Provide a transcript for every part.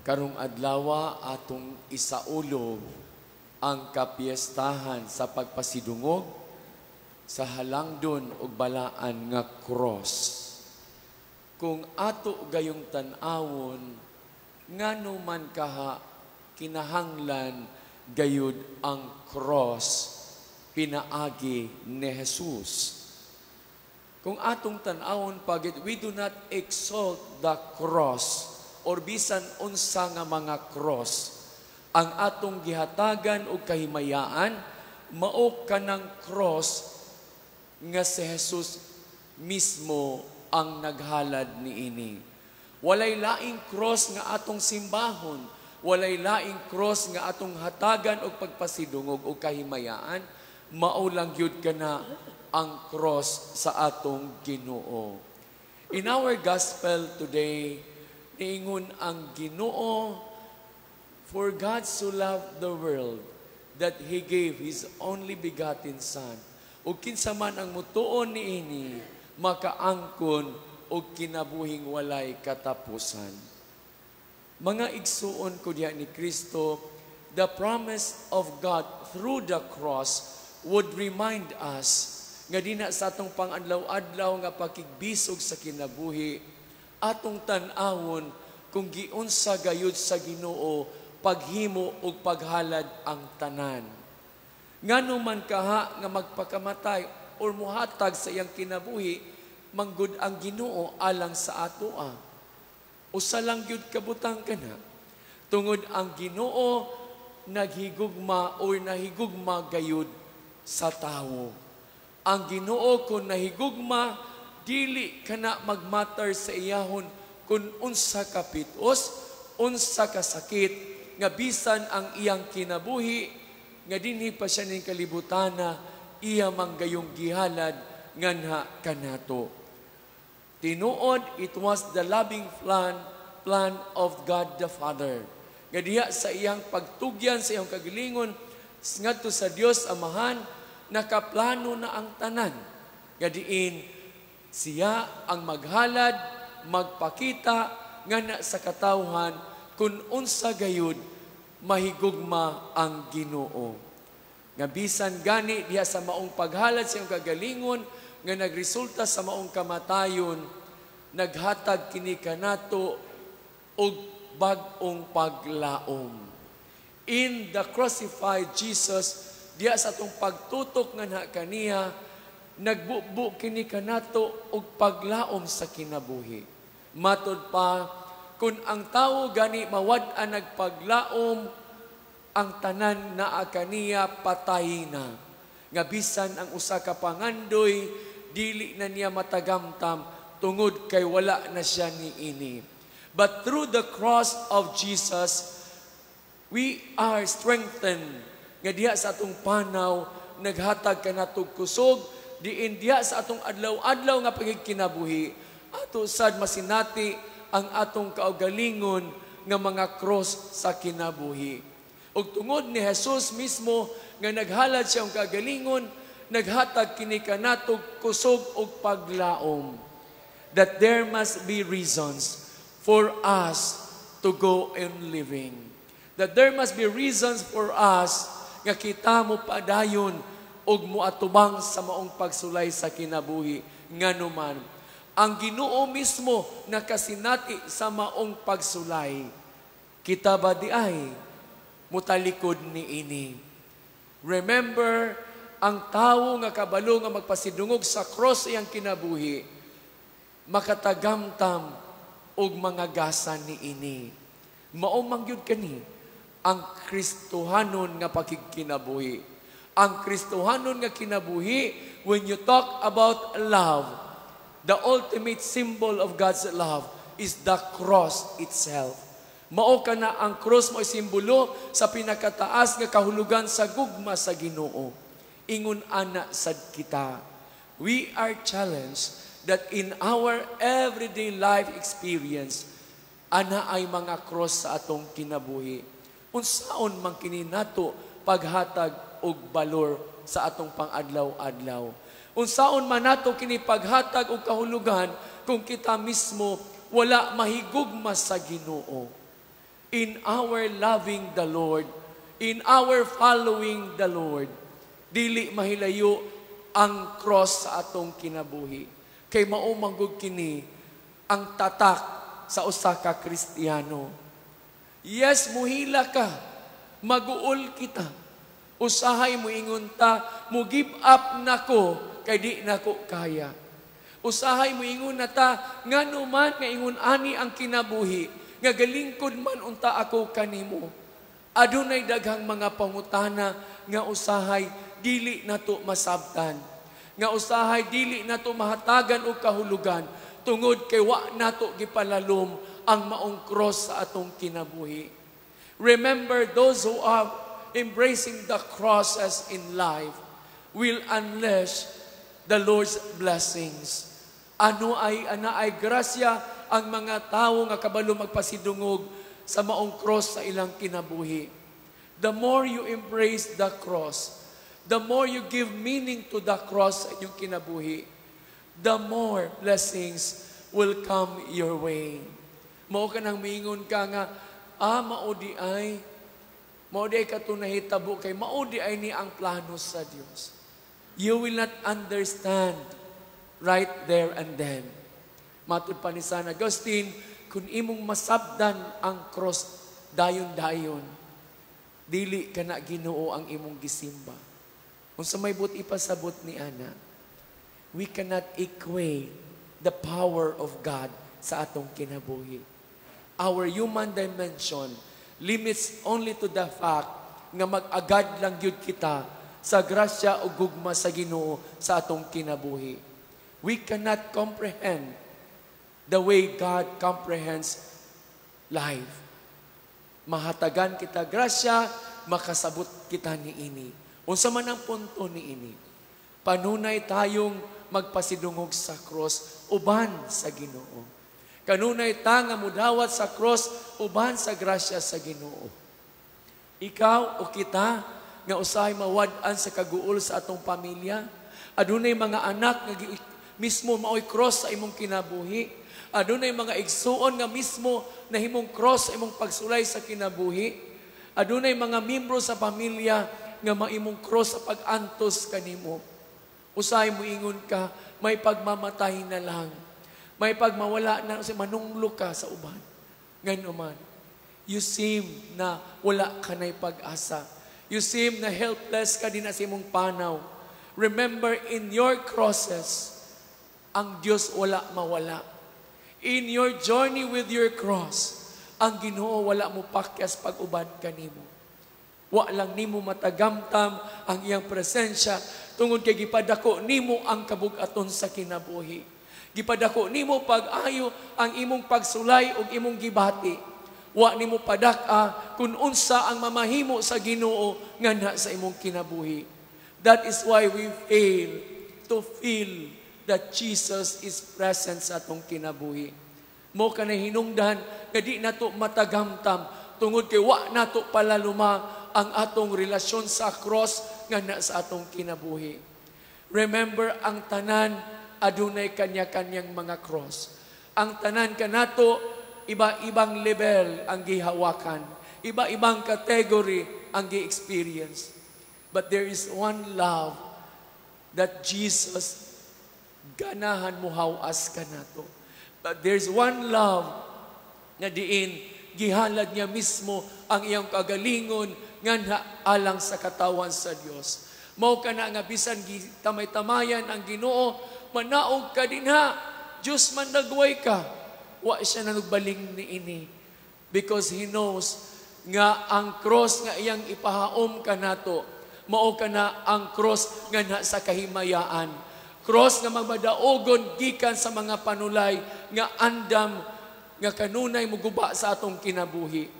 Karong adlawa, atong isaulog ang kapiestahan sa pagpasidungog sa halangdon ug balaan nga cross. Kung ato gayong tan-awon, ngano man kaha kinahanglan gayud ang cross pinaagi ni Jesus? Kung atong tan-awon pagid, we do not exalt the cross or bisan unsa nga mga cross. Ang atong gihatagan og kahimayaan mao kanang cross nga si Jesus mismo ang naghalad niini. Walay laing cross nga atong simbahon, walay laing cross nga atong hatagan og pagpasidungog og kahimayaan, mao lang gyud kana ang cross sa atong Ginoo. In our gospel today, niingon ang Ginoo, "For God so loved the world that He gave His only begotten Son. Ug kinsa man ang mutuon niini, makaangkon og kinabuhing walay katapusan." Mga igsuon ko diha ni Kristo, the promise of God through the cross would remind us nga dina sa atong pangadlaw-adlaw nga pakigbisog sa kinabuhi, atong tan-awon kung giunsa gayud sa Ginoo paghimo ug paghalad ang tanan. Ngano man kaha nga magpakamatay or muhatag sa iyang kinabuhi manggod ang Ginoo alang sa atoa? Usa lang gyud kabutang kana. Tungod ang Ginoo naghigugma or nahigugma gayud sa tawo. Ang Ginoo kung nahigugma, dili kana magmatter sa iyahon kung unsa ka pitos, unsa ka sakit, nga bisan ang iyang kinabuhi, nga dinhi pa siya ning kalibutana, iya manggayong gihalad nganha kanato. Tinuod, it was the loving plan of God the Father. Nga diha sa iyang pagtugyan sa iyang kagalingon ngadto sa Dios Amahan, nakaplano na ang tanan. Nga diin siya ang maghalad, magpakita ngana sa katawhan kung unsa gayud mahigugma ang Ginoo. Nga bisan gani diha sa maong paghalad sa iyang kagalingon nga nagresulta sa maong kamatayon, naghatag kini kanato og bag-ong paglaom. In the crucified Jesus, diha sa atong pagtutok nga kaniya, nagbubo kini kanato og paglaom sa kinabuhi. Matod pa, kung ang tawo gani mawad-an nagpaglaom, ang tanan naa kaniya patay na. Nga bisan ang usa ka pangandoy, dili na niya matagamtam tungod kay wala na siya niini. But through the cross of Jesus, we are strengthened. Nga diha sa atong panaw, naghatag kanatog kusog, diin diha sa atong adlaw-adlaw nga pagkinabuhi, ato sad masinati ang atong kaugalingon nga mga cross sa kinabuhi. Ug tungod ni Jesus mismo nga naghalad siya ang kagalingon, naghatag kini kanatog kusog ug paglaom that there must be reasons for us to go in living. That there must be reasons for us nga kita mo padayon ug moatubang sa maong pagsulay sa kinabuhi, nganuman ang Ginoo mismo nakasinati sa maong pagsulay. Kita ba diay mutalikod niini? Remember, ang tawo nga kabalo nga magpasidungog sa cross iyang kinabuhi, makatagamtam og mga gasa niini. Mao man gyud kani ang Kristohanon nga pakigkinabuhi. Ang Kristohanon nga kinabuhi, when you talk about love, the ultimate symbol of God's love is the cross itself. Mao kana ang cross mo simbolo sa pinakataas nga kahulugan sa gugma sa Ginoo. Ingon ana sad kita. We are challenged that in our everyday life experience, ana ay mga cross sa atong kinabuhi. Unsaon man kini nato paghatag og balor sa atong pangadlaw-adlaw? Unsaon man nato kini paghatag og kahulugan kung kita mismo wala mahigugma sa Ginoo? In our loving the Lord, in our following the Lord, dili mahilayo ang cross sa atong kinabuhi. Kay mao man gud kini ang tatak sa usa ka Kristiyano. Yes, muhila ka, maguol kita. Usahay moingon ta, "Mo give up nako kay di nako kaya." Usahay moingon na ta, "Ngano man nga ingon ani ang kinabuhi, nga galingkod man unta ako kanimo?" Adunay daghang mga pangutana nga usahay dili nato masabtan. Nga usahay dili nato mahatagan og kahulugan tungod kay wa nato gipalalom ang maong cross sa atong kinabuhi. Remember, those who are embracing the crosses in life will unleash the Lord's blessings. Ano ay ana ay grasya ang mga tawo nga kabalo magpasidungog sa maong cross sa ilang kinabuhi. The more you embrace the cross, the more you give meaning to the cross sa inyong kinabuhi, the more blessings will come your way. Mao ka nang miingon ka nga, "Ah, mao di ay kato nahitabo kay mao di ay ni ang plano sa Dios." You will not understand right there and then. Matud pa ni San Agustin, kung imong masabdan ang cross dayon-dayon, dili ka na Ginoo ang imong gisimba. Unsa may buot ipasabot ni ana, we cannot equate the power of God sa atong kinabuhi. Our human dimension limits only to the fact nga mag-agad lang gyud kita sa grasya o gugma sa Ginoo sa atong kinabuhi. We cannot comprehend the way God comprehends life. Mahatagan kita grasya, makasabot kita niini. Unsa man ang punto niini? Panunay tayong magpasidungog sa cross uban sa Ginoo. Kanunay ta nga mudawat sa cross uban sa grasya sa Ginoo. Ikaw o kita nga usahay mawad-an sa kaguol sa atong pamilya, adunay mga anak nga mismo maoy cross sa imong kinabuhi, adunay mga igsuon nga mismo nahimong cross sa imong pagsulay sa kinabuhi, adunay mga membro sa pamilya nga maimong cross sa pag-antos kanimo. Usahay moingon ka, "May pagmamatay na lang. May pagmawala na," kasi manunglo ka sa uban. Ngano man, you seem na wala ka na'y pag-asa. You seem na helpless ka din sa imong panaw. Remember, in your crosses, ang Diyos wala mawala. In your journey with your cross, ang Ginoo wala mo pakyas pag-uban kanimo. Wa lang nimo matagamtam ang iyang presensya tungod kay gipadako nimo ang kabug-aton sa kinabuhi. Gipadako nimo pag-ayo ang imong pagsulay ug imong gibati. Wa nimo padak-a kung unsa ang mamahimo sa Ginoo nganha sa imong kinabuhi. That is why we fail to feel that Jesus is present sa atong kinabuhi. Mao kana hinungdan nga di nato matagamtam tungod kay wa nato palaluma ang atong relasyon sa cross nga na sa atong kinabuhi. Remember, ang tanan adunay kanya-kanyang mga cross. Ang tanan kanato, iba-ibang level ang gihawakan. Iba-ibang category ang gi-experience. But there is one love that Jesus ganahan mo hawas kanato. But there's one love nga diin gihalad niya mismo ang iyang kagalingon nganha alang sa katawan sa Dios. Mao kana nga bisan tamay-tamayan ang Ginoo, manaog ka dinha, Diyos man nagway ka. Wa siya nanugbaling niini. Because He knows nga ang cross nga iyang ipahaom kanato, mao kana ang cross nga na sa kahimayaan. Cross nga magmadaogon gikan sa mga panulay nga andam nga kanunay muguba sa atong kinabuhi.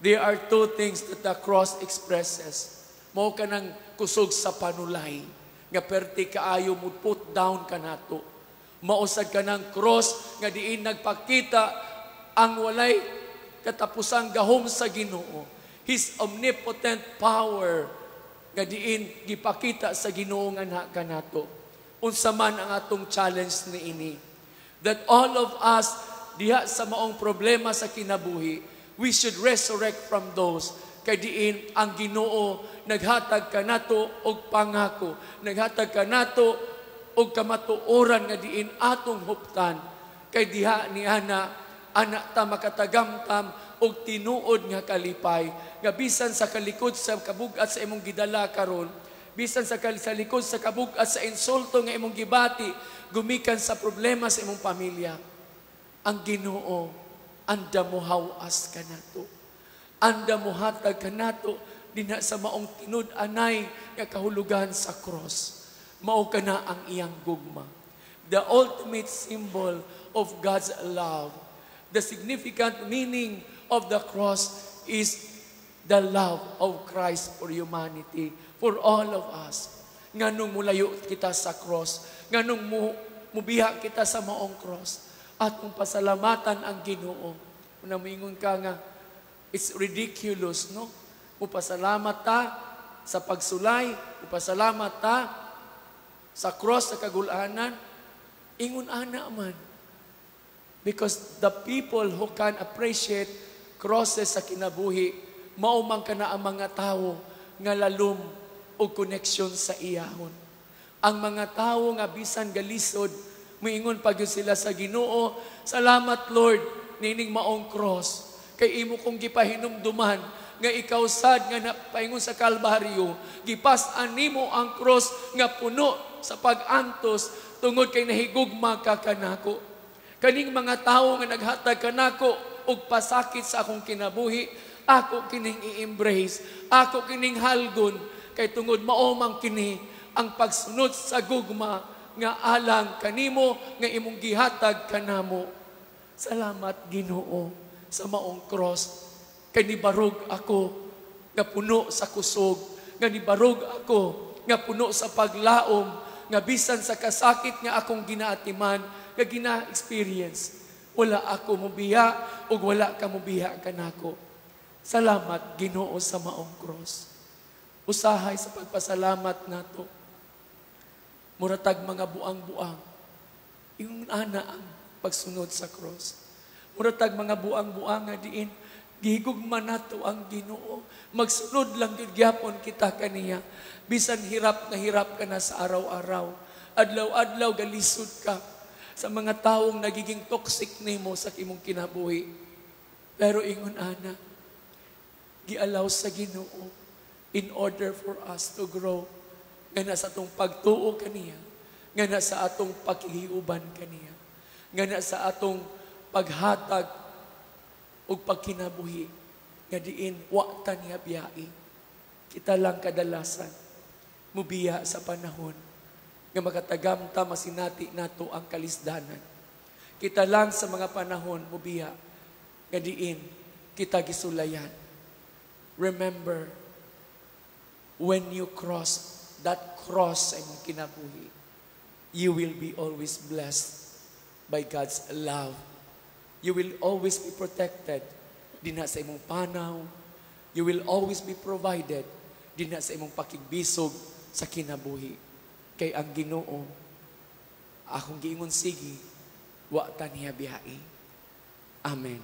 There are two things that the cross expresses. Mao kanang kusog sa panulay nga perti kaayo mo put down kanato. Mao sad kanang cross nga diin nagpakita ang walay katapusang gahom sa Ginoo. His omnipotent power nga diin gipakita sa Ginoo nganha kanato. Unsa man ang atong challenge niini. That all of us diha sa maong problema sa kinabuhi, We should resurrect from those kay diin ang Ginoo naghatag kanato og pangako, naghatag kanato og kamatuoran nga diin atong huptan, kay diha ni ana ana ta makatagamtam og tinuod nga kalipay, nga bisan sa kalikod sa kabug-at sa imong gidala karon, bisan sa likod sa kabug-at sa insulto nga imong gibati gumikan sa problema sa imong pamilya, ang Ginoo anda mo hawas kanato, anda mohatag kanato dinha sa maong tinud-anay nga kahulugan sa cross. Mao kana ang iyang gugma. The ultimate symbol of God's love. The significant meaning of the cross is the love of Christ for humanity, for all of us. Nganong mulayo kita sa cross, nganong mubiha kita sa maong cross, atong pasalamatan ang Ginoo. Una, moingon ka nga, it's ridiculous, no? Mupasalamat ta sa pagsulay, mupasalamat ta sa cross sa kagulanan. Ingon ana man. Because the people who can appreciate crosses sa kinabuhi, mao man kana ang mga tawo nga lalom og connection sa iyahon. Ang mga tawo nga bisan galisod, muingon pa gyud sila sa Ginoo, "Salamat, Lord, nining maong cross. Kay imo kong gipahinumduman nga ikaw sad nga napaingon sa Kalbaryo, gipas-an nimo ang cross nga puno sa pag-antos tungod kay nahigugma ka kanako. Kaning mga tawo nga naghatag kanako og pasakit sa akong kinabuhi, ako kining i-embrace, ako kining halgon, kay tungod mao man kini ang pagsunod sa gugma nga alang kanimo nga imong gihatag kanamo. Salamat, Ginoo, sa maong cross, kay nibarog ako nga puno sa kusog, nga nibarog ako nga puno sa paglaom, nga bisan sa kasakit nga akong ginaatiman, nga gina-experience, wala ako mubiya ug wala ka mubiya kanako. Salamat, Ginoo, sa maong cross." Usahay sa pagpasalamat nato, muratag mga buang-buang. Ingon ana ang pagsunod sa cross. Muratag mga buang-buang nga diin gihigugma nato ang Ginoo. Magsunod lang gyud gyapon kita kaniya. Bisan hirap na hirap ka na sa araw-araw. Adlaw-adlaw galisod ka sa mga taong nagiging toxic nimo sa imong kinabuhi. Pero ingon ana, gialaw sa Ginoo in order for us to grow nga na sa atong pagtuo kaniya, nga na sa atong pakihiuban kaniya, nga na sa atong paghatag ug pagkinabuhi nga diin wa ta niya biyai. Kita lang kadalasan mubiya sa panahon nga makatagamta, masinati nato ang kalisdanan. Kita lang sa mga panahon mubiya nga diin kita gisulayan. Remember, when you cross that cross sa imong kinabuhi, you will be always blessed by God's love. You will always be protected dinha sa imong panaw. You will always be provided dinha sa imong pakigbisog sa kinabuhi. Kay ang Ginoo, akong giingon sige, wa ta niya biyai. Amen.